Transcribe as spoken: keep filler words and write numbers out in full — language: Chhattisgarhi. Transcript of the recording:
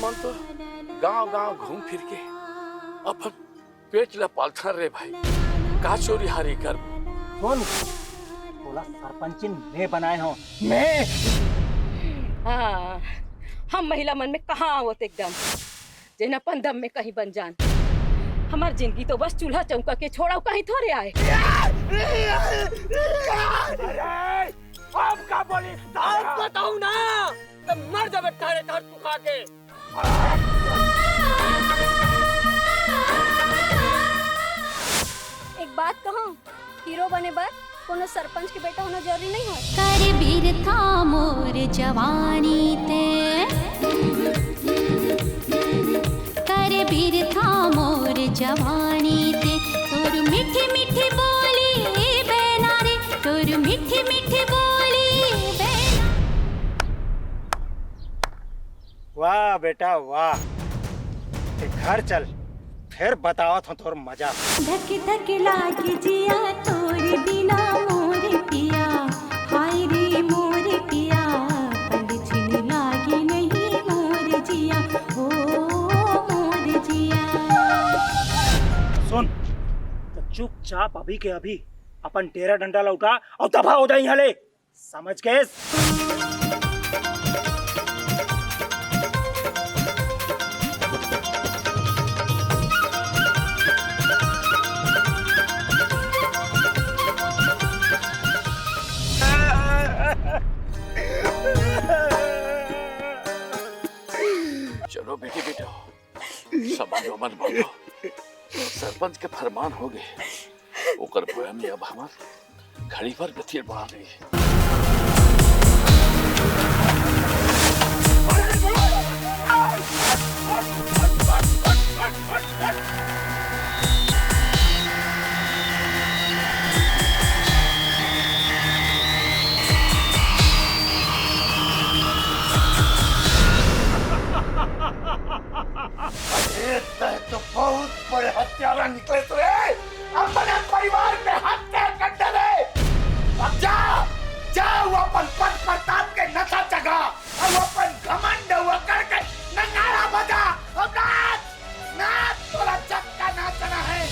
मन तो गांव गांव घूम फिर के अपन पेट ला पालथन रे भाई। का चोरी हारी कर? कौन? तोला सरपंचिन मैं बनाए हो, मैं। हाँ, हम महिला मन में कहाँ आवत एकदम, जेन अपन दम में कहीं बन जान। हमार जिंदगी तो बस चूल्हा चौका के छोड़ा, कहीं थोड़े आए। अरे, अब का बोली? अब बताऊं ना, तो मर जाबे ठारे ठार तू खा के। एक बात कहूं, हीरो बने बर कोनो सरपंच के बेटा होना जरूरी नहीं है। कर बिरथा मोर जवानी ते, कर बिरथा मोर जवानी ते, तोर मीठी मीठी बोली बैना रे, तोर मीठी मीठी बोली बैना। वाह बेटा वाह, ते घर चल, फिर बतावत हूँ तोर मजा। धक धक लागे जिया तोर बिना मोर पिया, हाय रे मोर पिया, पल छिन लागे नहीं मोर जिया, ओ मोर जिया। सुन, तो चुपचाप अभी के अभी अपन डेरा डंडा लौटा और दफा हो जाए यहाँ ले। समझ गए? चलो बेटी, बेटा, समझ उमर बाबू, सरपंच के फरमान हो गए, ओकर बयान में अब हमार घड़ी भर गतिये बना रही है। अरे, तय तो बहुत बड़े हत्यारा निकले तू रे। अपने परिवार पे हत्या कर दे रे। अब जा, जा, वो अपन पद प्रताप के नशा जगा, और वो अपन घमंड वो करके नगाड़ा बजा। अब नाच, नाच, तोला चक्का नाचना है।